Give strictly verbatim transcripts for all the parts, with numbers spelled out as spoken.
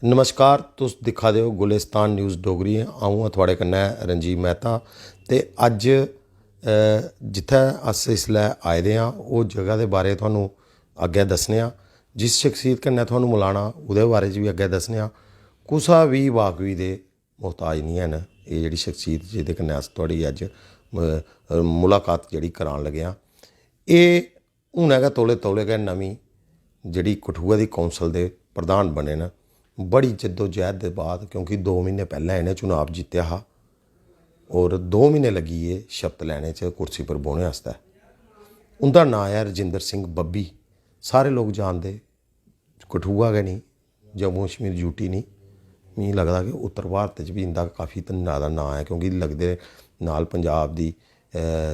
नमस्कार, तुस दिक्खा दे ओ गुलिस्तान न्यूज़ डोगरी। अ'ऊं आं थुआढ़े कन्नै रंजीव मेहता। ते अज्ज, अ, जित्थै अस इसलै आए दे आं, ओह् जगह दे बारे थुहानू अग्गें दस्सने आं। जिस शख्सियत कन्नै थुहानू मलाना, ओह्दे बारे च बी अग्गें दस्सने आं। कुसै बी बाकवी दे मोहताज निं हैन एह् जेह्ड़ी शख्सियत जेह्दे कन्नै अस थुआढ़ी अज्ज, अ, मुलाकात जेह्ड़ी करान लगे आं। एह् हुनै गै तौले तौले गै नमीं जेह्ड़ी कठुआ दी कौंसल दे प्रधान बने न। बड़ी जद्दोजहद दे बाद, क्योंकि दो म्हीने पैह्लें इ'नें चुनाव जित्तेआ हा और दो म्हीने लग्गी गे शपथ लैने च कुर्सी पर बौह्ने आस्तै। उं'दा नांऽ ऐ रजिंदर सिंह बब्बी। सारे लोक जानदे, कठुआ गै निं, जम्मू कश्मीर यूटी निं, मिगी लगदा कि उत्तर भारत च बी इं'दा काफी त-, जैदा नांऽ ऐ, क्योंकि लगदे नाल पंजाब दी, अ,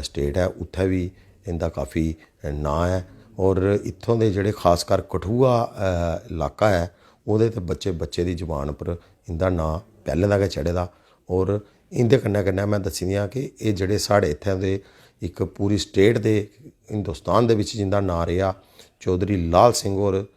स्टेट ऐ, उत्थै बी इं'दा काफी नांऽ ऐ। और इत्थूं दे जेह्ड़े खासकर कठुआ, अ, इलाका ऐ, ओह्दे ते बच्चे बच्चे दी जबान पर इं'दा नांऽ पैह्लें दा गै चढ़े दा। और इं'दे कन्नै कन्नै में दस्सी दियां कि एह् जेह्ड़े साढ़े इत्थै दे इक पूरी स्टेट दे, हिंदुस्तान दे बिच्च जिं'दा नांऽ रेहा, चौधरी लाल सिंह होर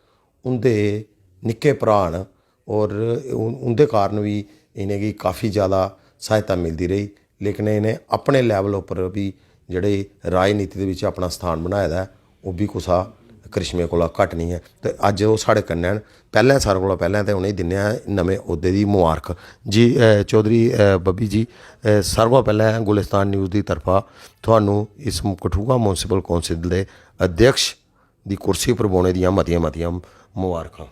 उं'दे निक्के भ्राऽ न और उं-, उं'दे कारण बी इ'नेंगी काफी जैदा सहायता मिलदी रेही, लेकिन इ'नें अपने लैवल उप्पर बी जेह्ड़े राजनीति दे बिच्च अपना स्थान बनाए दा ऐ, ओह् बी कुसा करिश्मे कोला घट्ट निं ऐ। ते अज्ज ओह् साढ़े कन्नै न। पैह्लें, सारें कोला पैह्लें ते उ'नेंगी दिन्ने आं नमें औह्दे दी मुबारक। जी, अ, चौधरी, अ, बब्बी जी, अ, सारें कोला पैह्लें गुलिस्तान न्यूज़ दी तरफा थुहानू इस कठुआ म्युनिसिपल कौंसल दे अध्यक्ष दी कुर्सी पर बौह्ने दियां मतियां मतियां मुबारखां।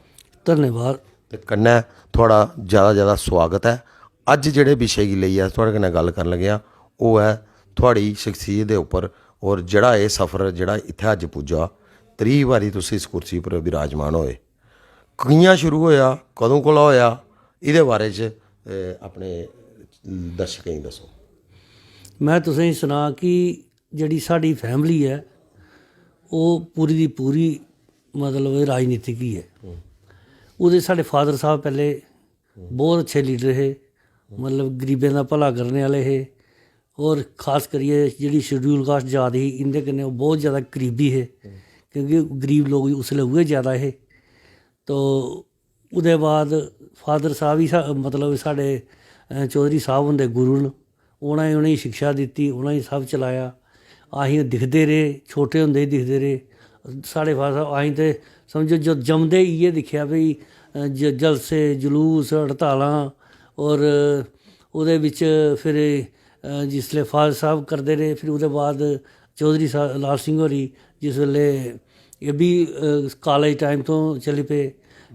धन्यवाद। ते कन्नै थुआढ़ा जैदा जैदा सुआगत ऐ। अज्ज जेह्ड़े विशे गी लेइयै अस थुआढ़े कन्नै गल्ल करन लगे आं, ओह् ऐ थुआढ़ी शख्सियत दे उप्पर, और जेह्ड़ा एह् सफर जेह्ड़ा इत्थै अज्ज पुज्जा, त्री बारी तुस इस कुर्सी पर विराजमान होए। कि'यां शुरू होएआ, कदूं कोला होएआ, एह्दे बारे च, अ, अपने दर्शकें गी दस्सो। में तुसें गी सनां कि जेह्ड़ी साढ़ी फैमिली ऐ, ओह् पूरी दी पूरी, मतलब, राजनीतिक ही ऐ। ओह्दे साढ़े फादर साहब पैह्ले बहुत अच्छे लीडर हे, मतलब, गरीबें दा भला करने आह्ले हे। और खास करियै जेह्ड़ी शेड्यूल कास्ट जात ही, इं'दे कन्नै ओह् बहुत जैदा करीबी हे, क्योंकि गरीब लोक उसलै उ'ऐ जैदा हे। तो ओह्दे बाद फादर साहब ही सा-, मतलब, साढ़े, अ, चौधरी साहब हुंदे गुरु न। उ'नें, उ'नेंगी शिक्षा दित्ती, उ'नेंगी सब चलाया। असीं दिखदे रेह्, छोटे होंदे ही दिखदे रेह्। साढ़े फादर साहब, असीं ते समझो, जो जमदे ही इ'यै दिक्खेआ भई, अ, ज-, जलसे, जुलूस, हड़तालां, और ओह्दे बिच फिर, अ, जिसलै फादर साहब करदे रेह्, फिर ओह्दे बाद चौधरी सा-, लाल सिंह होरी जिस बेल्लै एह् बी, अ, कालेज टाइम तो चली पे,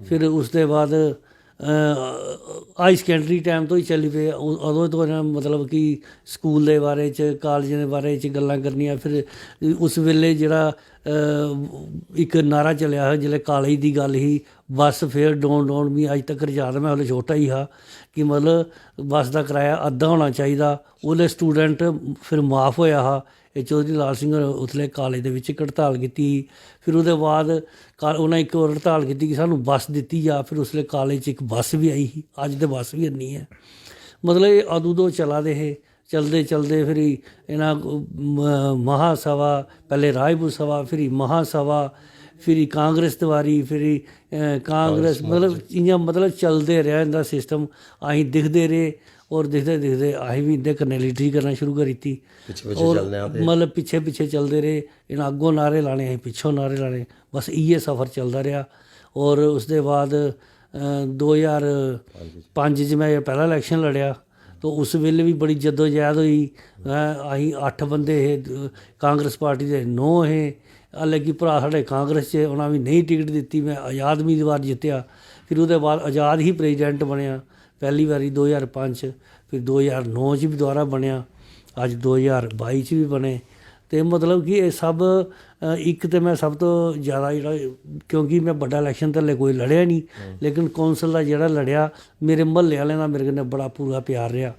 फिर उसदे बाद, अ, हाई सकैंडरी टाइम तो ही चली पे। उ-, अदूं तो इ'नें, मतलब कि, स्कूल दे बारे च, कालजें दे बारे च गल्लां करनियां। फिर उस बेल्लै जेह्ड़ा, अ, इक नारा चलेआ हा, जिसलै कालेज दी गल्ल ही, बस फेल, डोन डोन, मी अज्ज तक्कर याद ऐ, में उसलै छोटा ही हा, कि मतलब बस दा कराया अद्धा होना चाहिदा। उसलै स्टूडेंट फिर माफ होएआ हा। एह् चौधरी लाल सिंह होरें उसलै कालेज दे बिच्च इक हड़ताल कीती ही। फिर ओह्दे बाद का-, उ'नें इक होर हड़ताल कीती कि सानूं बस दित्ती जा। फिर उसलै कालेज च इक बस बी आई ही, अज्ज ते बस बी हैन्नी ऐ। मतलब एह् अदूं दो चला दे हे। चलदे चलदे फिरी इ'नें म-, महासभा, पैह्ले राजपूत सभा, फिरी महासभा, फिरी कांग्रेस दे बारी, फिरी, अ, कांग्रेस, मतलब इ'यां, मतलब चलदे रेहा इं'दा सिस्टम। असीं दिखदे रेह् और दिखदे दिखदे असीं बी इं'दे कन्नै लीडरी करना शुरू करी दित्ती। पिच्छे पिच्छे और चलने आं ते मतलब पिच्छे पिच्छे चलदे रेह्। इ'नें अग्गों नारे लाने, असीं पिच्छों नारे लाने। बस इ'यै सफर चलदा रेहा। और उसदे बाद, अ, दो ज्हार पंज च में पैह्ला इलैक्शन लड़ेआ। तो उस बेल्लै बी बड़ी जद्दोजहद होई। हैं, असीं अट्ठ बंदे हे, कांग्रेस पार्टी दे नौ हे। हालांकि भ्राऽ साढ़े कांग्रेस च हे, उ'नें बी नेईं टिकट दित्ती। में आजाद उम्मीदवार जित्तेआ। फिर ओह्दे बाद आजाद ही प्रेजिडेंट बनेआ पैह्ली बारी दो ज्हार पंज, फिर दो ज्हार नौ च बी दोबारा बनेआ, अज्ज दो ज्हार बाई च बी बने। ते मतलब कि एह् सब, अ, इक ते में सब तो जैदा जेह्ड़ा, क्योंकि में बड्डा इलैक्शन ते हल्ले कोई लड़ेआ निं, लेकिन कौंसल दा जेह्ड़ा लड़ेआ, मेरे म्हल्ले आह्लें दा मेरे कन्नै बड़ा पूरा प्यार रेहा।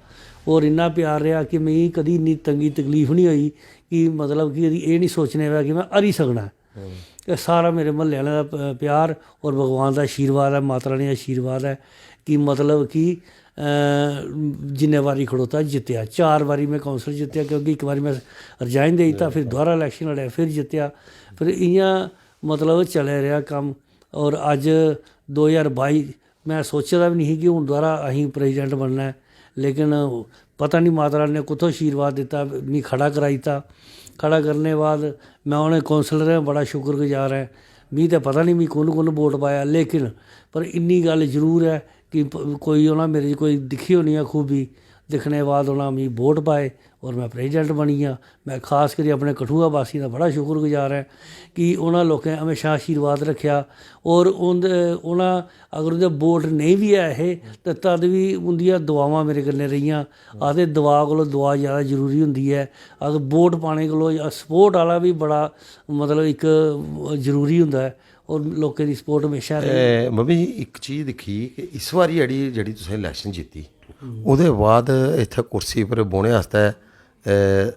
होर इन्ना प्यार रेहा कि मिगी कदी इन्नी तंगी तकलीफ निं होई कि मतलब कि एह् निं सोचने पवै कि में हारी सकना ऐ। एह् सारा मेरे म्हल्ले आह्लें दा प-, प्यार होर भगवान दा आशीर्वाद ऐ, माता रानी दा आशीर्वाद ऐ कि मतलब कि, अ, जिन्ने बारी खड़ोता जित्तेआ। चार बारी में कौंसल जित्तेआ, क्योंकि इक बारी में रिजाइन देई दित्ता, फिर दोबारा इलैक्शन लड़ेआ, फिर जित्तेआ। फिर इ'यां मतलब चले रेहा कम्म। और अज्ज दो ज्हार बाई, मैं सोचे दा बी नेईं ही कि हून दोबारा अहीं प्रेजिडेंट बनना ऐ, लेकिन पता निं माता रानी ने कुत्थों आशीर्वाद दित्ता, मी खड़ा कराई दित्ता। खड़ा करने दे बाद मैं उ'नें कौंसलरें दा बड़ा शुक्रगुजार ऐं। मी ते पता निं मी कु'न कु'न वोट पाया, लेकिन पर इन्नी गल्ल जरूर ऐ कि प-, कोई उ'नें मेरे च कोई दिक्खी होनी ऐ खूबी, दिक्खने दे बाद उ'नें मी वोट पाए और मैं प्रेजिडेंट बनी गेआ। मैं खास करियै अपने कठुआ वासियें दा बड़ा शुक्रगुजार ऐं कि उ'नें लोकें म्हेशां आशीर्वाद रक्खेआ। और उं'दे, उ'नें अगर उं'दे वोट नेईं बी ऐ हे ते तद बी उं'दियां दुआवां मेरे कन्नै रेहियां। आखदे दुआ कोला दुआ जैदा जरूरी होंदी ऐ। अगर वोट पाने कोला सपोर्ट आह्ला बी बड़ा, मतलब, इक जरूरी होंदा ऐ। और लोकें दी सपोर्ट म्हेशां रेही। ए, मम्मी जी, इक चीज दिक्खी कि इस बारी जेह्ड़ी, जेह्ड़ी तुसें इलैक्शन जित्ती, ओह्दे बाद इत्थै कुर्सी पर बौह्ने आस्तै, ए,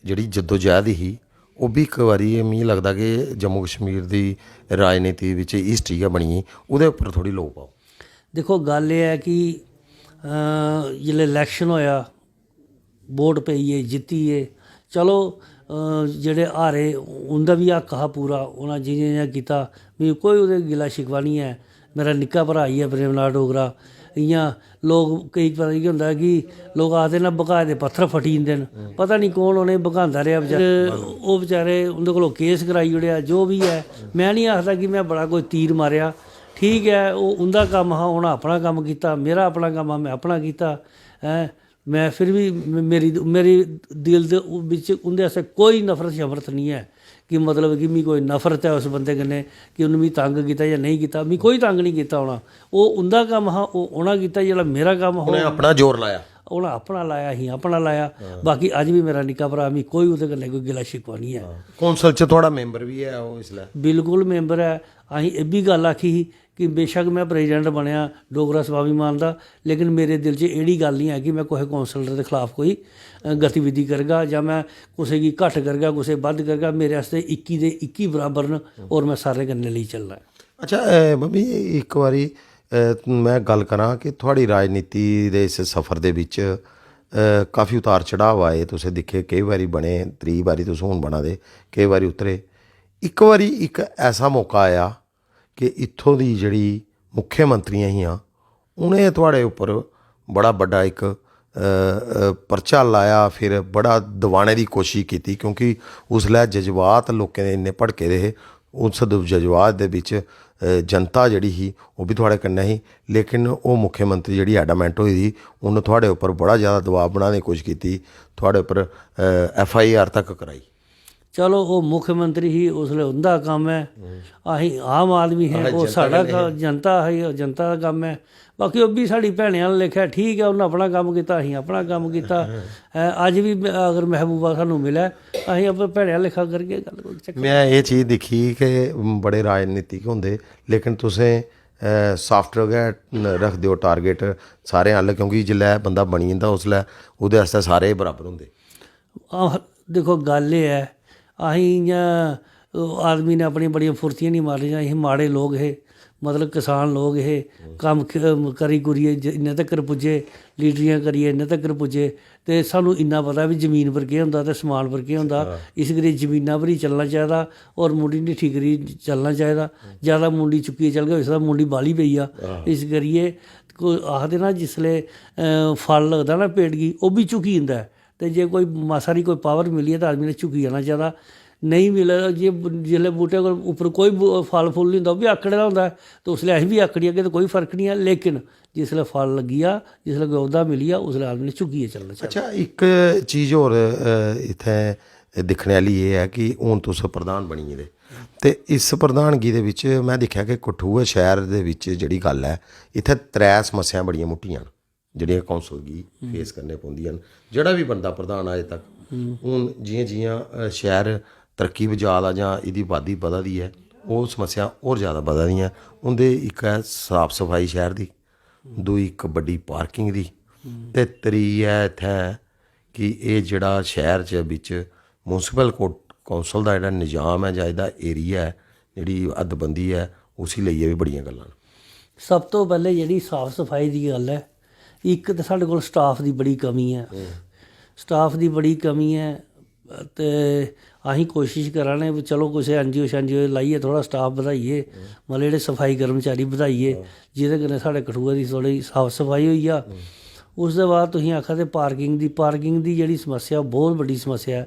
जेह्ड़ी जद्दोजहद ही, ओह् बी इक बारी मिगी लगदा कि जम्मू कश्मीर दी राजनीति बिच हिस्ट्री गै बनी गेई। ओह्दे उप्पर थोह्ड़ी लोऽ पाओ। दिक्खो, गल्ल एह् ऐ कि, अ, जिसलै इलैक्शन होएआ, वोट पेई गे, जित्ती गे, चलो, अ, जेह्ड़े हारे, उं'दा बी हक्क हा पूरा, उ'नें जि'यां जि'यां कीता, मिगी कोई ओह्दे गिला शिकवा निं ऐ। मेरा निक्का भ्राऽ ई ऐ प्रेम लाल डोगरा। इ'यां लोक, केईं पता केह् होंदा कि लोक आखदे न, बकाए दे पत्थर फटी जंदे न। पता निं कौन उ'नेंगी बकांदा रेहा बेचारे। ओह् बेचारे, उं'दे कोलों केस कराई ओड़ेआ, जो बी ऐ। में निं आखदा कि में बड़ा कोई तीर मारेआ। ठीक ऐ, ओह् उं'दा कम्म हा, उ'नें अपना कम्म कीता, मेरा अपना कम्म हा, में अपना कीता। हैं, में फिर बी, म-, मेरी, मेरी दिल दे उ-, बिच उं'दे आस्तै कोई नफरत शफरत निं ऐ कि, मतलब, कि मी कोई नफरत ऐ उस बंदे कन्नै कि उ'न्नै मी तंग कीता जां नेईं कीता। मी कोई तंग निं कीता होना। ओह् उं'दा कम्म हा, ओह् उ'नें कीता, जेह्ड़ा मेरा कम्म हा, उ'नें ओह् अपना जोर लाया। उ'नें अपना लाया, अहीं अपना लाया। बाकी अज्ज बी मेरा निक्का भ्राऽ, मी कोई ओह्दे कन्नै कोई गिला शिकवा निं ऐ। कौंसल च थुआढ़ा मैंबर बी ऐ ओह् इसलै? बिल्कुल मैंबर ऐ। अहीं एह् बी गल्ल आखी ही कि बेशक में प्रेजिडेंट बनेआ डोगरा स्वाभिमान दा, लेकिन मेरे दिल च एह्ड़ी गल्ल निं ऐ कि में कुसै कौंसलर दे खलाफ कोई, अ, गतिविधि करगा जां में कुसै गी घट्ट करगा, कुसै गी बद्ध करगा। मेरे आस्तै इक्की दे इक्की बराबर न और में सारें कन्नै लेई चलना ऐ। अच्छा, अ, मम्मी, इक बारी, अ, में गल्ल करां कि थुआढ़ी राजनीति दे इस सफर दे बिच, अ, काफी उतार चढ़ाव आए, तुसें दिक्खे, केई बारी बने, त्री बारी तुस हून बना दे, केई बारी उतरे। इक बारी इक ऐसा मौका आया कि इत्थों दी जेह्ड़ी मुख्यमंत्रियां हियां, उ'नें थुआढ़े उप्पर बड़ा बड्डा इक, अ, अ, पर्चा लाया, फिर बड़ा दबाने दी कोशिश कीती, क्योंकि उसलै जज्बात लोकें दे इन्ने भड़के दे हे। उस द-, जज्बात दे बिच, अ, जनता जेह्ड़ी ही, ओह् बी थुआढ़े कन्नै ही, लेकिन ओह् मुख्यमंत्री जेह्ड़ी adamant होई दी, उ'न्न थुआढ़े उप्पर बड़ा जैदा दबाऽ बनाने दी कोशिश कीती, थुआढ़े उप्पर, अ, F I R तक कराई। चलो, ओह् मुख्यमंत्री ही, उसलै उं'दा कम्म ऐ। अहीं आम आदमी हे, ओह् साढ़ा क-, जनता ही, ओह् जनता दा कम्म ऐ। बाकी ओह् बी साढ़ी भैनें आह्ला लेखा ऐ, ठीक ऐ, उ'न्न अपना कम्म कीता, अहीं अपना कम्म कीता। हैं, अज्ज बी अगर महबूबा सानूं मिलै, अहीं अपने भैनें आह्ला लेखा करगे गल्ल, कोई चक्कर में एह् चीज दिक्खी कि बड़े राजनीतिक होंदे, लेकिन तुसें, अ, soft गै रखदे ओ target सारें अल्ल, क्योंकि जिसलै बंदा बनी जंदा, उसलै ओह्दे आस्तै सारे बराबर होंदे। आह, दिक्खो, गल्ल एह् ऐ, अहीं इ'यां, ओह् आदमी ने अपनियां बड़ियां फुर्तियां निं मारियां, अहीं माड़े लोक हे, मतलब, किसान लोक हे, कम्म क-, करी कुरियै ज-, इन्ने तक्कर पुज्जे, लीडरियां करियै इन्ने तक्कर पुज्जे, ते सानूं इन्ना पता बी जमीन पर केह् होंदा ते समान पर केह् होंदा। इस करियै जमीना पर ही चलना चाहिदा और मुंडी निट्ठी करियै चलना चाहिदा। जैदा मुंडी चुक्कियै चलगे, होई सकदा मुंडी बाली पेई जा। इस करियै को-, आखदे ना, जिसलै, अ, फल लगदा ना पेड़ गी, ओह् बी झुकी जंदा ऐ। ते जे कोई मासा हारी कोई power मिली ऐ, तां आदमी ने झुकी जाना चाहिदा। नेईं मिलै, जे ब-, जिसलै बूह्टे कोल उप्पर कोई बू-, फल फुल निं होंदा, ओह् बी आकड़े दा होंदा ऐ, ते उसलै अस बी आकड़ी जागे, ते कोई फर्क निं ऐ। लेकिन जिसलै फल लग्गी जा, जिसलै कोई औह्दा मिली जा, उसलै आदमी ने झुकियै चलना चाहिदा। अच्छा, इक चीज होर, अ, इत्थै दिक्खने आह्ली एह् ऐ कि हून तुस प्रधान बनी गेदे, ते इस प्रधानगी दे बिच में दिक्खेआ कि कठुआ शैह्र दे बिच जेह्ड़ी गल्ल ऐ, इत्थै त्रै समस्यां बड़ियां मुट्टियां न। जेह्ड़ियां कौंसल गी फेस करने पौंदियां न। जेह्ड़ा बी बंदा प्रधान अज्ज तक, हून जि'यां जि'यां, अ, शैह्र तरक्की पर जा दा जां एह्दी अबादी बधा दी ऐ, ओह् समस्या होर जैदा बधा दियां। उं'दे इक ऐ साफ सफाई शैह्र दी, दूई इक बड्डी पार्किंग दी, ते त्री ऐ इत्थै कि एह् जेह्ड़ा शैह्र च बिच्च म्युनिसिपल को-, कौंसल दा जेह्ड़ा निजाम ऐ जां एह्दा एरिया ऐ, जेह्ड़ी हदबंदी ऐ, उसी लेइयै बी बड़ियां गल्लां न। सब तो पैह्लें जेह्ड़ी साफ सफाई दी गल्ल ऐ, इक ते साढ़े कोल स्टाफ दी बड़ी कमी ऐ। स्टाफ दी बड़ी कमी ऐ। ते असीं कोशिश करा ने, चलो, कुसै एन जी ओ शैन जी ओ लाइयै थोह्ड़ा स्टाफ बधाइयै, मतलब, जेह्ड़े सफाई कर्मचारी बधाइयै, जेह्दे कन्नै साढ़े कठुआ दी थोह्ड़ी साफ सफाई होई जा। उसदे बाद तुसीं आखा दे पार्किंग दी, पार्किंग दी जेह्ड़ी समस्या, बहुत बड्डी समस्या ऐ।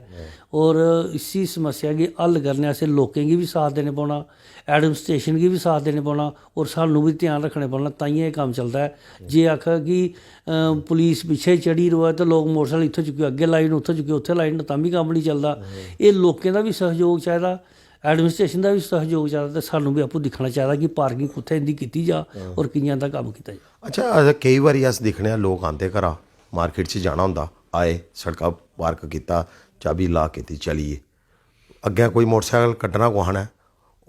और इसी समस्या गी हल करने आस्तै लोकें गी बी साथ देने पौना, एडमिनिस्ट्रेशन गी बी साथ देने पौना, और सानूं बी ध्यान रक्खने पौना, ताइयें एह् कम्म चलदा ऐ। जे आखा कि अ, पुलिस पिच्छे चढ़ी र'वै ते लोक मोटरसाइकल इत्थै चुक्कियै अग्गें लाई ओड़न, उत्थै चुक्कियै उत्थै लाई ओड़न, तां बी कम्म निं चलदा। एह् लोकें दा बी सैह्योग चाहिदा, एडमिनिस्ट्रेशन दा बी सैह्योग चाहिदा, ते सानूं बी आपूं दिक्खना चाहिदा कि पार्किंग कुत्थै इं'दी कीती जा और कि'यां इं'दा कम्म कीता जा। अच्छा, अस केई बारी अस दिक्खने आं, लोक आंदे घरा, मार्केट च जाना होंदा, आए, सड़का पार्क कीता, चाबी ला कीती, चली गे। अग्गें कोई मोटरसाइकल कड्ढना कुसै ने,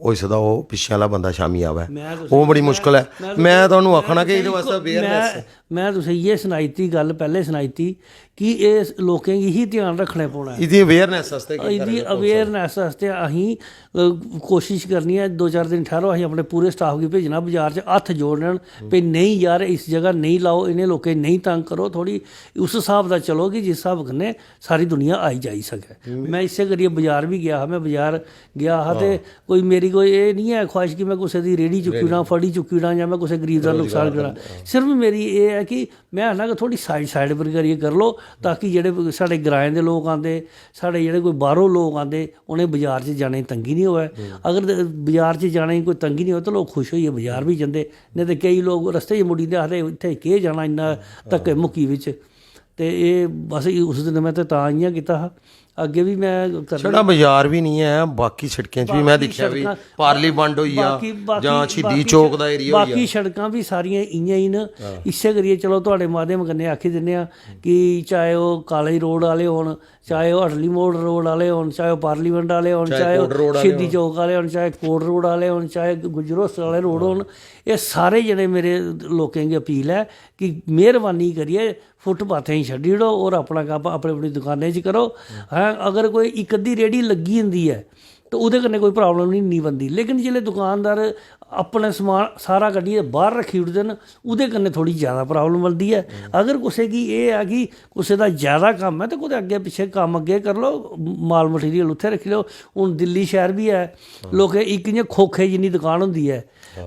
होई सकदा ओह् पिच्छें आह्ला बंदा शामीं आवै। में तुसें- ओह् बड़ी मुश्कल ऐ। में तुसें- में तुहानू आखना में कि एह्दे तुसें- आस्तै awareness में- में तुसें इ'यै सनाई दित्ती गल्ल, पैह्लें सनाई दित्ती कि एह् लोकें गी ही ध्यान रक्खने पौना ऐ। एह्दी awareness आस्तै केह् एह्दी करना? अवेयरनेस आस्तै अहीं अ, कोशिश करनी ऐ, दो चार दिन ठैह्रो, असें अपने पूरे स्टाफ गी भेजना बाजार च, हत्थ जोड़ने न भई नेईं यार, इस जगह नेईं लाओ, इ'नें लोकें गी नेईं तंग करो, थोह्ड़ी उस स्हाब दा चलो कि जिस स्हाब कन्नै सारी दुनिया आई जाई सकै। में इस्सै करियै बाजार बी गेआ हा, में बाजार गेआ हा ते कोई मेरी कोई एह् निं ऐ ख्वाहिश कि में कुसै दी रेह्ड़ी चुक्की ओड़ां, फड़ी चुक्की ओड़ां जां में कुसै गरीब दा नुकसान करां। सिर्फ मेरी एह् ऐ कि में आखना कि थोह्ड़ी साइड साइड पर करियै करी लो, ताकि जेह्ड़े साढ़े ग्राएं दे लोक आंदे, साढ़े जेह्ड़े कोई बाह्रों लोक आंदे, उ'नें बाजार च जाने दी तंगी निं होऐ। अगर बाजार च जाने दी कोई तंगी निं होऐ ते लोक खुश होइयै बाजार बी जंदे। नेईं ते केईं लोक रस्ते च मुड़ी जंदे, आखदे इत्थै केह् जाना इन्ना धक्के मुक्की बिच। ते एह् बस उस दिन में ते तां इ'यां कीता हा। अग्गें बी में करना। छड़ा बाजार बी निं ऐ, बाकी सड़कें च बी में दिक्खेआ बी, पार्ली बंड होई गेआ जां शहीदी चौक दा area होई गेआ। बाकी सड़कां बी सारियां इ'यां ही न। इस्सै करियै चलो, थुआढ़े माध्यम कन्नै आखी दिन्ने आं कि चाहे ओह् कालेज रोड आह्ले होन, चाहे ओह् अटली मोड़ रोड आह्ले होन, चाहे ओह् पार्ली बंड आह्ले होन, चाहे ओह् शहीदी चौक आह्ले होन, चाहे कोट रोड आह्ले होन, चाहे गुजर होस्टल आह्ले रोड होन, एह् सारे जेह्ड़े मेरे लोकें गी अपील ऐ कि मेहरबानी करियै फुटपाथें गी छड्डी ओड़ो और अपना कम्म अपनी अपनी दुकानें च करो। हैं, अगर कोई इक अद्धी रेह्ड़ी लग्गी जंदी ऐ ते ओह्दे कन्नै कोई प्रॉब्लम निं, निं बनदी। लेकिन जिसलै दुकानदार अपना समान सारा कड्ढियै बाह्र रक्खी ओड़दे न, ओह्दे कन्नै थोह्ड़ी जैदा प्रॉब्लम बनदी ऐ। अगर कुसै गी एह् ऐ कि कुसै दा जैदा कम्म ऐ ते कुतै अग्गें पिच्छें कम्म अग्गें करी लैओ, माल मटीरियल उत्थै रक्खी लैओ। हून दिल्ली शैह्र बी ऐ, लोकें इक इ'यां खोखे जिन्नी दुकान होंदी ऐ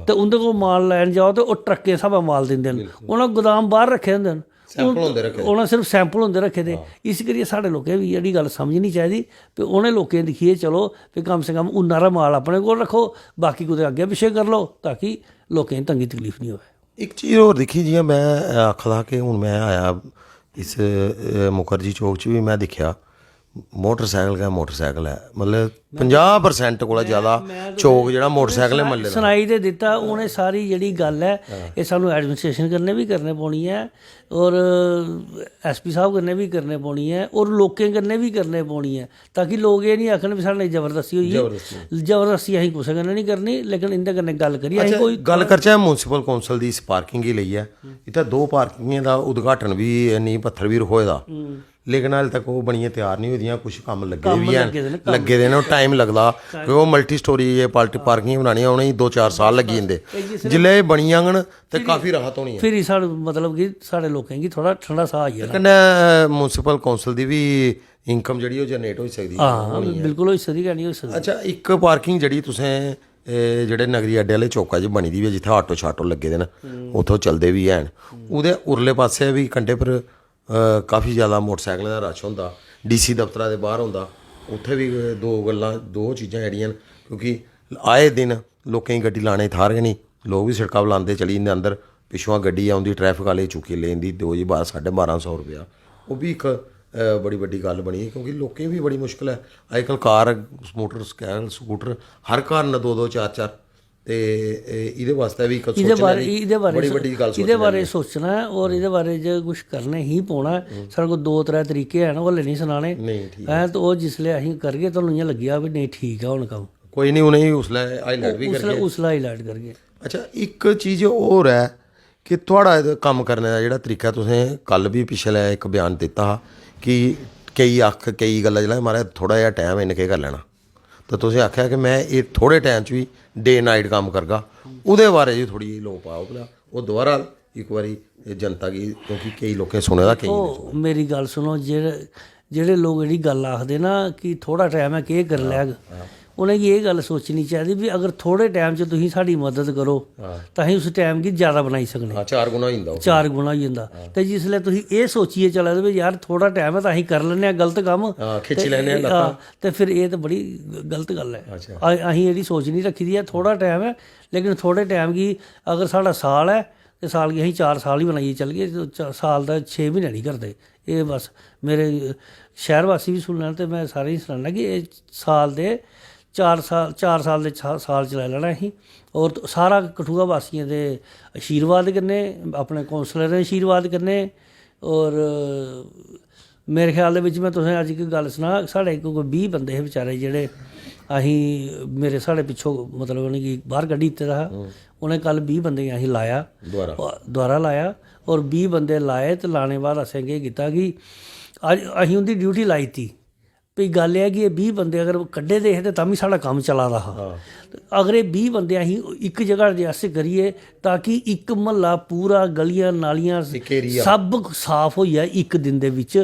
ते उं'दे कोल माल लैन जाओ ते ओह् ट्रक्कें स्हाबै माल दिंदे न। उ'नें गोदाम बाह्र रक्खे दे होंदे न। सैंपल होंदे रक्खे दे। उ'नें सिर्फ सैंपल होंदे रक्खे दे। इस करियै साढ़े लोकें बी एह्ड़ी गल्ल समझनी चाहिदी। ते उ'नें लोकें गी दिक्खियै चलो, ते कम से कम उन्ना हारा माल अपने कोल रक्खो, बाकी कुतै अग्गें पिच्छें करी लो, ताकि लोकें गी तंगी तकलीफ निं होऐ। इक चीज होर दिक्खी, जि'यां में आखा दा हा कि हून में आया इस, अ, मुखर्जी चौक च बी में दिक्खेआ मोटरसाइकल गै मोटरसाइकल ऐ, मतलब पंजाह् परसेंट कोला ज्यादा चौक जेह्ड़ा मोटरसाइकल ऐ मल्ले दा। सनाई ते दित्ता, हून एह् सारी जेह्ड़ी गल्ल ऐ, एह् सानूं एडमिनिस्ट्रेशन कन्नै बी करने पौनी ऐ, और एस पी साहब कन्नै बी करने पौनी ऐ, और लोकें कन्नै बी करने पौनी ऐ, ताकि लोक एह् निं आखन भी साढ़े नै जबरदस्ती होई। जबरदस्ती। जबरदस्ती असीं कुसै कन्नै निं करनी, लेकिन इं'दे कन्नै गल्ल करियै असीं अच्छा, कोई गल्ल करचै म्युनिसिपल काउंसिल दी इस पार्किंग गी लेइयै। इत्थै दो पार्किंगें दा उद्घाटन बी, नींह पत्थर बी रखोए दा, लेकिन हाल तक ओह् बनियै त्यार निं होई दियां। कुछ कम्म लग्गे दे बी कम्म हैन, लग्गे दे न, कम्म लग्गे दे न, टाइम लगदा, क्योंकि ओह् मल्टी स्टोरी जे पार्टी पार्किंग बनानियां, उ'नेंगी दो चार साल लग्गी जंदे। एह् जी सिर्फ जिसलै एह् बनी जाङन ते फिरी काफी राहत होनी ऐ। फिरी साढ़े, मतलब कि साढ़े लोकें गी थोह्ड़ा ठंडा साह् आई जाना। कन्नै म्युनिसिपल काउंसिल दी बी इनकम जेह्ड़ी ओह् जनरेट होई सकदी ऐ, हां, होनी ऐ। बिल्कुल होई सकदी, कैं निं होई सकदी? अच्छा, इक पार्किंग जेह्ड़ी तुसें, एह् जेह्ड़े नगरी अड्डे आह्ले चौका च बनी दी ऐ, जित्थै आटो शाटो लग्गे दे न, उत्थै चलदे बी हैन। ओह्दे उरले पास्सै बी कंढे पर, अ, काफी जैदा मोटरसाइकलें दा रश होंदा, डी सी दफ्तरा दे बाह्र होंदा। उत्थै बी दो गल्लां, दो चीजां जेह्ड़ियां न, क्योंकि आए दिन लोकें गी गड्डी लाने दी थाह्र गै निं, लोक बी सिड़का पर लांदे, चली जंदे अंदर, पिच्छुआं गड्डी औंदी, ट्रैफिक आह्ले चुक्कियै लेई जंदी, दो जी बारां, साड्ढे बारां सौ रपेआ। ओह् बी इक, अ, बड़ी बड्डी गल्ल बनी, क्योंकि लोकें गी बी बड़ी मुश्कल ऐ। अजकल कार, मोटरसाइकल, स्कूटर, हर घर न दो दो, चार चार। ते, ए, एह्दे बास्तै बी इक एह्दे सोचने बारे, दी एह्दे बारे बड़ी स-, बड्डी गल्ल एह्दे सोचने बारे आह्ली ऐ। सोचना ऐ, और एह्दे बारे च कुछ करने ही पौना ऐ। साढ़े कोल दो त्रै तरीके हैन, ओह् हल्ले निं सनाने। नेईं, ठीक ऐ। हैं, ते ओह् जिसलै असीं करगे, तुहानूं इ'यां लग्गी जाग भी नेईं, ठीक ऐ हून कम्म। कोई निं, उ'नेंगी उसलै highlight बी उसलै, करगे। उसलै highlight करगे। अच्छा, इक चीज होर ऐ कि थुआढ़ा एह्दा कम्म करने दा जेह्ड़ा तरीका, तुसें कल बी पिछलै इक बयान दित्ता हा कि केई अक्ख, केई गल्लां, जेल्लै, "महाराज, थोह्ड़ा जेहा टैम, इन्न केह् करी लैना?" ते तुसें आखेआ कि में एह् थोह्ड़े टैम च बी day night कम्म करगा। ओह्दे बारे च थोह्ड़ी जेही लोऽ पाओ भला, ओह् दोबारा इक बारी एह् जनता गी, क्योंकि केई लोकें सुने दा, केइयें नेईं ओह् सुने दा। मेरी गल्ल सुनो, जेह्ड़े जेह्ड़े लोक जेह्ड़ी गल्ल आखदे ना कि थोह्ड़ा टैम ऐ, केह् करी लैग, उ'नेंगी एह् गल्ल सोचनी चाहिदी भी अगर थोह्ड़े टैम च तुसीं साढ़ी मदद करो, तां असीं उस टैम गी जैदा बनाई सकने। हां, चार गुना होई जंदा ओह्। चार गुना होई जंदा। ते जिसलै तुसीं एह् सोचियै चला दे भी यार, थोह्ड़ा टैम ऐ, तां असीं करी लैन्ने आं गलत कम्म, हां, खिच्ची ते लैन्ने आं लत्तां। हां, ते फिर एह् ते बड़ी गलत गल्ल ऐ। अच्छा। अ-, असीं एह्ड़ी सोच निं रक्खी दी ऐ, थोह्ड़ा टैम ऐ, लेकिन थोह्ड़े टैम गी अगर साढ़ा साल ऐ, ते साल गी असीं चार साल ही बनाइयै चलगे, ते च-, साल दा छे म्हीने निं करदे। एह् बस मेरे शैह्र वासी बी सुनी लैन ते में सारें गी सनान्ना कि एह् साल दे चार साल, चार साल दे छा-, साल चलाई लैना असीं। और त-, सारा कठुआ वासियें दे आशीर्वाद कन्नै, अपने कौंसलरें दे आशीर्वाद कन्नै, और मेरे ख्याल दे बिच में तुसें अज्ज इक गल्ल सनां, साढ़े इक कोई बीह् बंदे हे बेचारे जेह्ड़े असीं, मेरे, साढ़े पिच्छों मतलब उ'नेंगी बाह्र कड्ढी दित्ते दा हा। उ'नें कल बीह् बंदे गी असीं लाया, दोबारा। दोबारा लाया, और बीह् बंदे लाए ते लाने बाद असें केह् कीता कि अज्ज असीं उं'दी ड्यूटी लाई दित्ती। भी गल्ल एह् ऐ कि एह् बीह् बंदे अगर कड्ढे दे हे ते तां बी साढ़ा कम्म चला दा हा। ते अगर एह् बीह् बंदे असीं इक जगह adjust करियै ताकि इक म्हल्ला पूरा, गलियां नालियां, इक area। सब साफ होई जाए इक दिन दे बिच,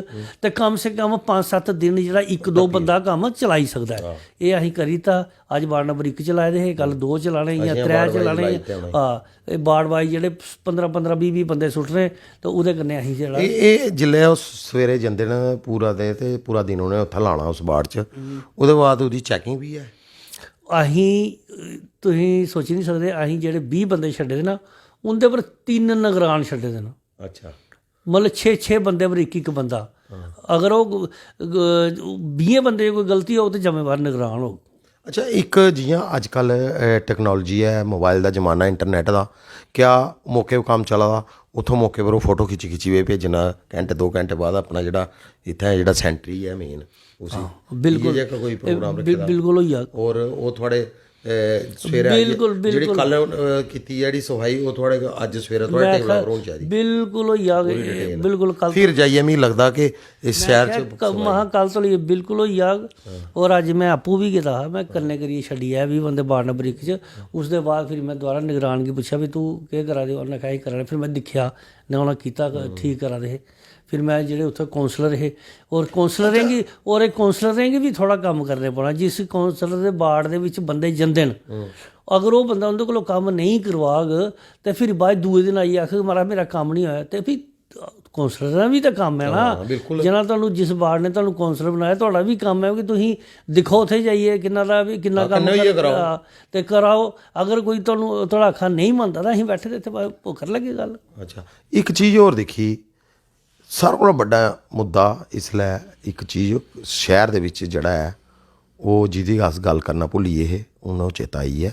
ते कम से कम पंज सत्त दिन जेह्ड़ा इक दो बंदा कम्म चलाई सकदा ऐ। एह् असीं करी दित्ता। अज्ज वार्ड नंबर इक चलाए दे हे, कल दो चलाने, इ'यां अज्ज त्रै वार्ड wise चलाने, लाई दित्ते उ'नें। हां, एह् वार्ड wise जेह्ड़े पंदरां पंदरां, बीह् बीह् बंदे सुट्टने, ते ओह्दे कन्नै असीं जेह्ड़ा एह्, एह् जिसलै ओह् सवेरे जंदे न पूरा दे, ते पूरा दिन उ'नें उत्थै लाना उस वार्ड च, ओह्दे बाद ओह्दी checking बी ऐ? असीं, तुसीं सोची निं सकदे, असीं जेह्ड़े बीह् बंदे छड्डे दे ना, उं'दे पर तिन्न नगरान छड्डे दे न। अच्छा। मतलब छे छे बंदे पर इक इक बंदा। हां। अगर ओह् ग-, ग-, बीहें बंदे दी कोई गलती होग ते जिम्मेवार नगरान होग। अच्छा, इक जि'यां अजकल, अ, technology ऐ, mobile दा जमाना, internet दा, क्या मौके पर कम्म चला दा, उत्थों मौके पर ओह् फोटो खिच्ची खिच्चियै भेजना, घैंटे दो घैंटे बाद अपना जेह्ड़ा इत्थै जेह्ड़ा sentry ऐ main, उसी हां, बिल्कुल। इ'यै जेहा कोई program एह् रक्खे दा? बिल्कुल होई जाग। और ओह् थुआढ़े, अ, सवेरै आइयै बिल्कुल, जेह्ड़ी बिल्कुल। कल, अ, कीती ऐ जेह्ड़ी सफाई, ओह् थुआढ़े अज्ज सवेरै थुआढ़े में टेबला आखेआ, पर होनी चाहिदी। बिल्कुल होई जाग, पूरी detail। बिल्कुल कल फिर जाइयै मिगी लगदा कि इस में शैह्र आखेआ, च क-, सफाई। महां, कल धोड़ी बिल्कुल होई जाग। हां। और अज्ज में आपूं बी गेदा हा, में कन्नै करियै छड्डी आया बीह् बंदे वार्ड नंबर इक च। उसदे बाद फिर में दोबारा निगरान गी पुच्छेआ, "भी तूं केह् करा दे ओ?" उ'न्नै आखेआ, "एह् करा ने।" फिर में दिक्खेआ, ना उ'नें कीता क-, ठीक करा दे हे। फिर में जेह्ड़े उत्थै कौंसलर हे, और कौंसलरें गी, और इक कौंसलरें गी बी थोह्ड़ा कम्म करने पौना। जिस कौंसलर दे वार्ड दे बिच बंदे जंदे न, अगर ओह् बंदा उं'दे कोलों कम्म नेईं करवाग, ते फिर बाद दूए दिन आइयै आखग, "महाराज, मेरा कम्म निं होया," ते फ्ही कौंसलर दा बी ते कम्म ऐ ना। हां, बिल्कुल। जि'यां तुहानू, जिस वार्ड ने तुहानू कौंसलर बनाया, तुहाड़ा बी कम्म ऐ कि तुसीं दिक्खो उत्थै जाइयै किन्ना दा बी, किन्ना हां, कम्म कन्नै होइयै कर-, कराओ। हां, ते कराओ। अगर कोई तुहानू, तुहाड़ा आखा नेईं मनदा, तां असीं बैठे दे इत्थै, भाएं ओह् करी लैगे गल्ल। अच्छा, इक चीज होर दिक्खी, सारें कोला बड्डा मुद्दा इसलै इक चीज शैह्र दे बिच्च जेह्ड़ा ऐ, ओह्, जेह्दी अस गल्ल करना भुल्ली गे हे, हून ओह् चेता आई ऐ।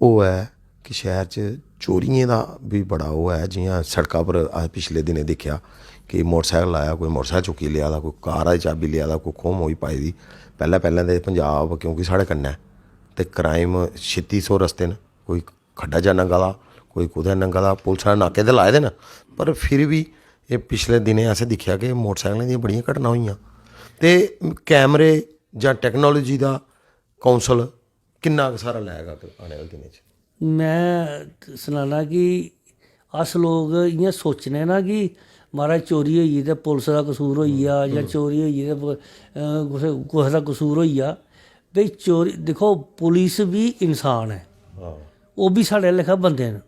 ओह् ऐ कि शैह्र च चोरियें दा बी बड़ा ओह् ऐ। जि'यां सड़का पर अस पिछले दिनें दिक्खेआ कि मोटरसैकल आया, कोई मोटरसैकल चुक्की लेआ दा, कोई कारा दी चाबी लेआ दा, कोई खोह् मोई पाई दी। पैह्लें, पैह्लें ते पंजाब, क्योंकि साढ़े कन्नै, ते crime छित्ती सौ रस्ते न, कोई खड्डा जा नंगा दा, कोई कुतै नंगा दा, पुलसा ने नाके ते लाए दे न, पर फिर बी एह् पिछले दिनें असें दिक्खेआ कि मोटरसैकलें दियां बड़ियां घटनां होइयां। ते कैमरे जां technology दा कौंसल किन्ना कुस हारा लैग अग्गें आने आह्ले दिनें च? में सनाना कि अस लोक इ'यां सोचने ना कि महाराज, चोरी होई गेई ते पुलस दा कसूर होई गेआ, जां चोरी होई गेई ते प-, अ, कुसै, कुसै दा कसूर होई गेआ। भई, चोरी, दिक्खो, पुलिस बी इंसान ऐ, हां। ओह् बी साढ़े लेखा बंदे न।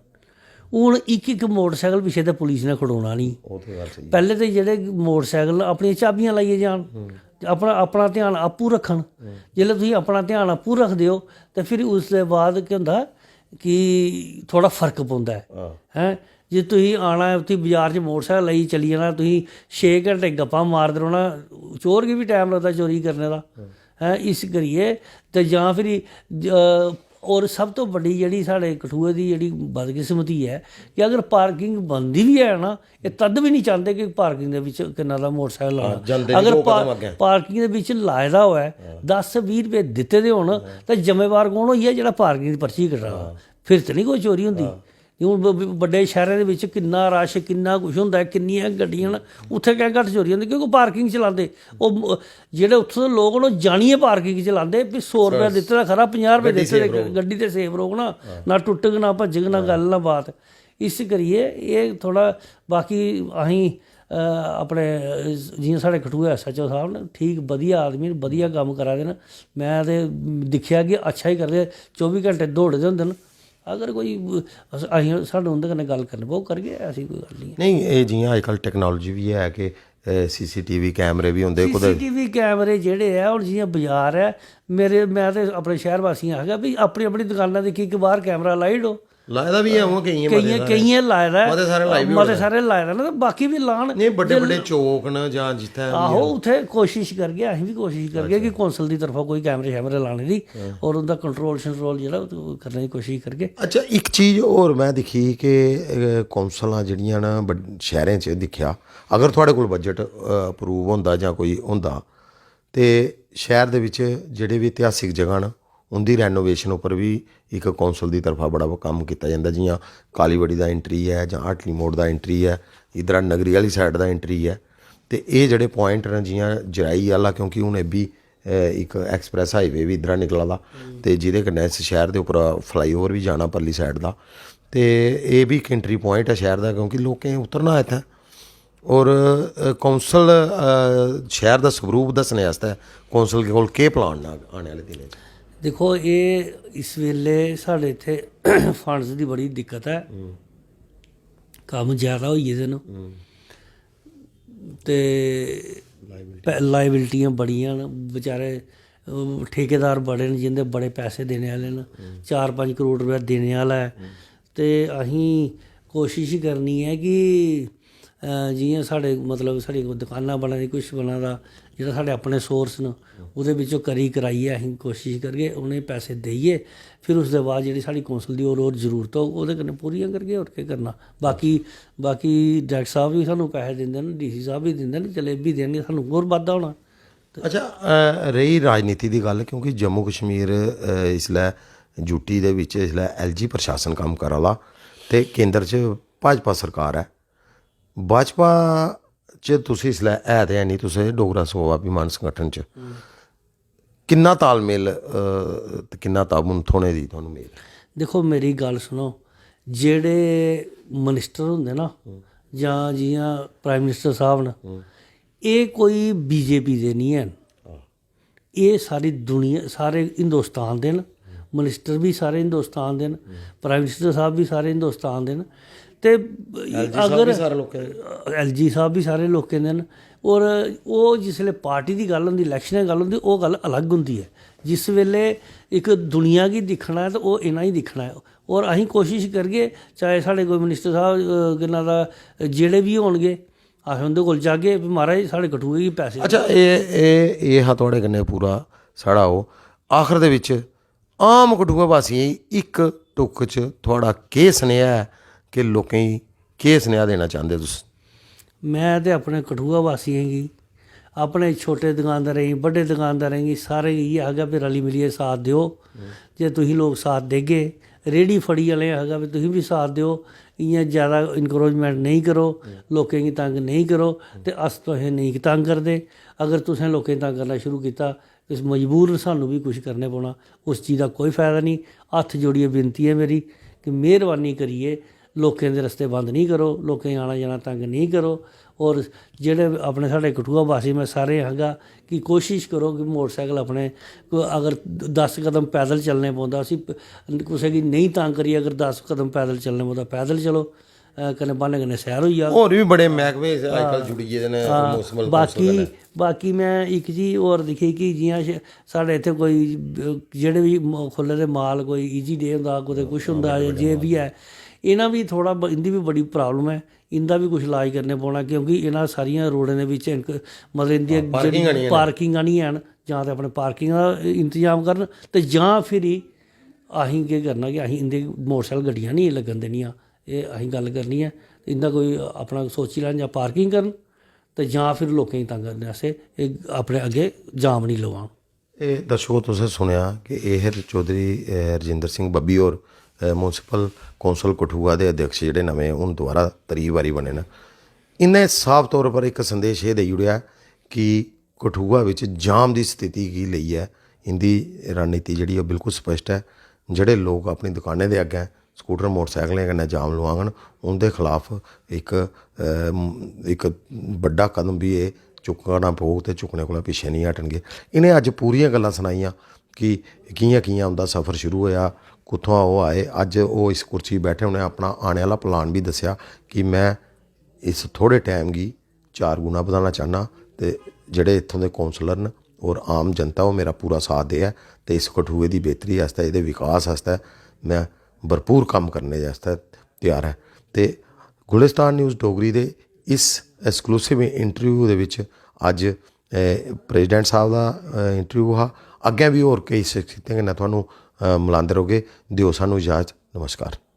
हून इक इक मोटरसैकल पिच्छे ते पुलिस ने खड़ोना निं। ओह् ते गल्ल स्हेई ऐ। पैह्ले ते जेह्ड़े मोटरसैकल न, अपनियां चाबियां लाइयै जान, हम्म। ते अपना, अपना ध्यान आपूं रक्खन। हम्म। जेल्लै तुसीं अपना ध्यान आपूं रखदे ओ, ते फिर उसदे बाद केह् होंदा कि थोह्ड़ा फर्क पौंदा ऐ। हां। हैं? जे तुसीं आना ऐ, उत्थै बजार च मोटरसैकल लेइयै चली जाना, तुसीं छे घैंटे गप्पां मारदे रौह्ना, चोर गी बी टैम लगदा चोरी करने दा। हम्म। हैं, इस करियै ते जां फिरी ज-, होर सब तो बड्डी जेह्ड़ी साढ़े कठुए दी जेह्ड़ी बदकिस्मती ऐ कि अगर parking बनदी बी ऐ ना, एह् तद बी निं चांह्दे कि parking दे बिच किन्ना दा मोटरसैकल लाना। हां, जंदे बी अगर दो पा-, कदम अग्गें। Parking दे बिच लाए दा होऐ, हां। दस बीह् रपेऽ दित्ते दे होन, हां। ते जिम्मेवार कौन होई गेआ जेह्ड़ा parking दी पर्ची कटदा? हां। फिर ते निं कोई चोरी होंदी। हां। हून ब-, ब-, बड्डे शैह्रें दे बिच किन्ना रश, किन्ना कुछ होंदा ऐ, किन्नियां गड्डियां न, उत्थै कैंह् घट्ट चोरी होंदी? क्योंकि parking च लांदे। ओह् म-, जेह्ड़े उत्थूं दे लोक न, ओह् जानियै parking च लांदे, फ्ही सौ रपेआ बस। दित्ते दा खरा, पंजाह् रपेऽ गड्डी दित्ते दे, safe रौह्ग। गड्डी ते safe रौह्ग ना, हां। ना टुट्टग, ना भज्जग, ना हां। गल्ल, ना बात। इस करियै एह् थोह्ड़ा, बाकी असीं अ, अपने, अ, जियां साढ़े कठुआ एसएचओ साहब न, ठीक बधिया आदमी न, बधिया कम्म करा दे न। में ते दिक्खेआ कि अच्छा ही करदे, चौबी घैंटे दौड़े दे होंदे न। अगर कोई, अस, असें, सानूं उं'दे कन्नै गल्ल करनी पौग, करगे, ऐसी कोई गल्ल निं ऐ। नेईं, एह् जियां अजकल टैक्नोलॉजी बी है कि सीसीटीवी कैमरे बी होंदे कुतै। सीसीटीवी कैमरे जेह्ड़े ऐ, हून जियां बाजार ऐ, मेरे, में ते अपने शैह्र वासियें आखेआ भी अपनी अपनी दकानां दी इक इक बाह्र कैमरा लाई ओड़ो। लाए दा बी है, उ'आं केइयें मते केइयें सारे। केइयें लाए दा ऐ, मते सारे लाई बी मते ओड़े। सारे लाए दा ना, ते बाकी बी लान। नेईं, बड्डे बड्डे चौक न जां जित्थै बी आहो, है। उत्थै कोशिश करगे, असें बी कोशिश करगे कि कौंसल दी तरफा कोई कैमरे शैमरे लाने दी और उं'दा कंट्रोल शंट्रोल जेह्ड़ा, ओह् करने दी कोशिश करगे। अच्छा, इक चीज होर में दिक्खी कि अ, कौंसलां जेह्ड़ियां न, बड- शैह्रें च दिक्खेआ, अगर थुआढ़े कोल बजट अप्रूव होंदा जां कोई होंदा, ते शैह्र दे बिच जेह्ड़े बी इतिहासिक जगह न, उं'दी रैनोवेशन उप्पर बी इक कौंसल दी तरफा बड़ा कम्म कीता जंदा। जियां कालीबड़ी दा एंट्री ऐ जां हटली मोड़ दा एंट्री ऐ, इद्धरा नगरी आह्ली साइड दा एंट्री ऐ। ते एह् जेह्ड़े पॉइंट न, जियां जराई आह्ला, क्योंकि हून एह् बी अ, इक एक्सप्रैस हाईवे बी इद्धरा निकला दा, ते जेह्दे कन्नै इस शैह्र दे उप्परा फ्लाईओवर बी जाना परली साइड दा। ते एह् बी इक एंट्री पॉइंट ऐ शैह्र दा, क्योंकि लोकें उतरना इत्थै। और अ, कौंसल, अ, शैह्र दा स्वरूप दस्सने आस्तै कौंसल कोल केह् प्लान न आने आह्ले दिनें च? दिक्खो, एह् इस बेल्लै साढ़े इत्थै फंड्स दी बड़ी दिक्कत ऐ। कम्म ज्यादा होई गेदे न ते लाइबिलिटियां बड़ियां न। बेचारे, अ, ठेकेदार बड़े न जिंदे बड़े पैसे देने आह्ले न। चार पंज करोड़ रपेआ देने आह्ला ऐ। ते अहीं कोशिश करनी ऐ कि अ, जियां साढ़े, मतलब, साढ़ी कोई दकानां बना दी, कुछ बना दा, जेह्ड़ा साढ़े अपने सोर्स न, ओह्दे बिच्चों करी कराइयै असीं कोशिश करगे, उ'नें पैसे देइयै, फिर उसदे बाद जेह्ड़ी साढ़ी कौंसल दी होर होर जरूरत होग, ओह्दे कन्नै पूरियां करगे। होर केह् करना? बाकी, बाकी डायरेक्टर साहब बी सानूं पैसे दिंदे न, डीसी साहब बी दिंदे न, चले, एह् बी देनगे, सानूं होर बाद्धा होना। अच्छा, अ, रेही राजनीति दी गल्ल, क्योंकि जम्मू कश्मीर, अ, इसलै यूटी दे बिच इसलै एलजी प्रशासन कम्म करा दा ते केंद्र च भाजपा सरकार ऐ। भाजपा च तुस इसलै है ते है नहीं, तुस डोगरा स्वाभिमान संगठन च। किन्ना तालमेल, अ, ते किन्ना ताबन थ्होने दी थुहानू मेद? दिक्खो, मेरी गल्ल सुनो, जेह्ड़े मिनिस्टर होंदे ना, जां जियां प्राइम मिनिस्टर साहब न, एह् कोई बीजेपी दे निं हैन। एह् सारी दुनिया, सारे हिंदुस्तान दे न। मिनिस्टर बी सारे हिंदुस्तान दे न, प्राइम मिनिस्टर साहब बी सारे हिंदुस्तान दे न। ते साहब अगर बी सारे लोकें दे। एलजी साहब बी सारे लोकें दे न। और ओह् जिसलै पार्टी दी गल्ल होंदी, इलैक्शन दी गल्ल होंदी, ओह् गल्ल अलग होंदी ऐ। जिस बेल्लै इक दुनिया गी दिक्खना ऐ, ते ओह् इ'नें गी दिक्खना ऐ। और असीं कोशिश करगे, चाहे साढ़े कोई मिनिस्टर साहब, अ, केह् नांऽ दा, जेह्ड़े बी होनगे, अस उं'दे कोल जागे भी, "महाराज, साढ़े कठुए गी पैसे देओ।" अच्छा, एह् एह् एह् हा थुआढ़े कन्नै पूरा साढ़ा ओह्। आखर दे बिच आम कठुआ वासियें गी इक टुक च थुआढ़ा केह् सनेहा ऐ कि लोकें गी केह् सनेहा देना चांह्दे तुस? में ते अपने कठुआ वासियें गी, अपने छोटे दकानदारें गी, बड्डे दकानदारें गी, सारें गी इ'यै आखगा भी रली मिलियै साथ देओ। जे तुसीं लोक साथ देगे, रेह्ड़ी फड़ी आह्लें आखगा भी तुसीं बी साथ देओ। इ'यां जैदा इनक्रोचमेंट नेईं करो, लोकें गी तंग नेईं करो। ते अस तुसें नेईं तंग करदे। अगर तुसें लोकें गी तंग करना शुरू कीता, इस मजबूर न, सानूं बी कुछ करने पौना। उस चीज दा कोई फायदा निं। हत्थ जोड़ियै विनती ऐ मेरी कि मेहरबानी करियै लोकें दे रस्ते बंद नेईं करो, लोकें गी आना जाना तंग नेईं करो। और जेह्ड़े अपने साढ़े कठुआ वासी, में सारें गी आखगा कि कोशिश करो कि मोटरसाइकल अपने, अगर दस कदम पैदल चलने पौंदा, उसी प-, कुसै गी नेईं तंग करियै अगर दस कदम पैदल चलने पौंदा, पैदल चलो। अ, कन्नै ब्हानै कन्नै सैर होई जाग। होर बी बड़े मैह्कमे अजकल जुड़ी गेदे न म्युनिसिपल कौंसल बाकी कन्नै। बाकी में इक चीज होर दिक्खी कि जियां श-, साढ़े इत्थै कोई, अ, जेह्ड़े बी म-, खु'ल्ले दे माल, कोई ईजी डे होंदा, कुतै कुछ होंदा, जे बी ऐ, इ'नां बी थोह्ड़ा ब-, इं'दी बी बड़ी प्रॉब्लम ऐ। इं'दा बी कुछ इलाज करने पौना, क्योंकि इ'नां सारियां रोडें दे बिच इक, मतलब, इं'दियां पार्किंग आनियां न। पार्किंग आनियां न, जां ते अपने पार्किंग दा इंतजाम करन, ते जां फिरी असें केह् करना कि असें इं'दे मोटरसाइकल गड्डियां निं लग्गन देनियां। एह् असें गल्ल करनी ऐ, इं'दा कोई अपना सोची लैन, जां पार्किंग करन, ते जां फिर लोकें गी तंग करने आस्तै एह् अपने अग्गें जाम निं लोआन। एह् दर्शको, तुसें सुनेआ कि एह् हे चौधरी, अ, रजिंदर सिंह बब्बी होर, अ, म्युनिसिपल कौंसल कठुआ दे अध्यक्ष जेह्ड़े नमें हून दोबारा त्री बारी बने न। इ'नें साफ तौर पर इक संदेश एह् देई ओड़ेआ कि कठुआ बिच जाम दी स्थिति गी लेइयै इं'दी रणनीति जेह्ड़ी ऐ, ओह् बिल्कुल स्पष्ट ऐ। जेह्ड़े लोक अपनी दुकानें दे अग्गें स्कूटर मोटरसाइकलें कन्नै जाम लोआङन, उं'दे खलाफ इक, अ, म-, इक बड्डा कदम बी एह् चुक्कना पौग ते चुक्कने कोला पिच्छें निं हटन गे। इ'नें अज्ज पूरियां गल्लां सनाइयां कि कि'यां कि'यां उं'दा सफर शुरू होएआ, कुत्थुआं ओह् आए। अज्ज ओह् इस कुर्सी बैठे, उ'नें अपना आने आह्ला plan बी दस्सेआ कि में इस थोह्ड़े time गी चार गुना बधाना चाह्न्नां ते जेह्ड़े इत्थूं दे councillor न और आम जनता ओह् मेरा पूरा साथ देऐ ते इस कठुए दी बेह्तरी आस्तै, एह्दे विकास आस्तै में भरपूर कम्म करने आस्तै त्यार ऐ। ते गुलिस्तान न्यूज़ डोगरी दे इस exclusive interview दे बिच अज्ज, ए, president साहब दा, ए, interview हा। अग्गें बी होर केई शख्सियतें कन्नै थुहानू, अ, मलांदे रौह्गे। देओ सानू इजाज़त। नमस्कार।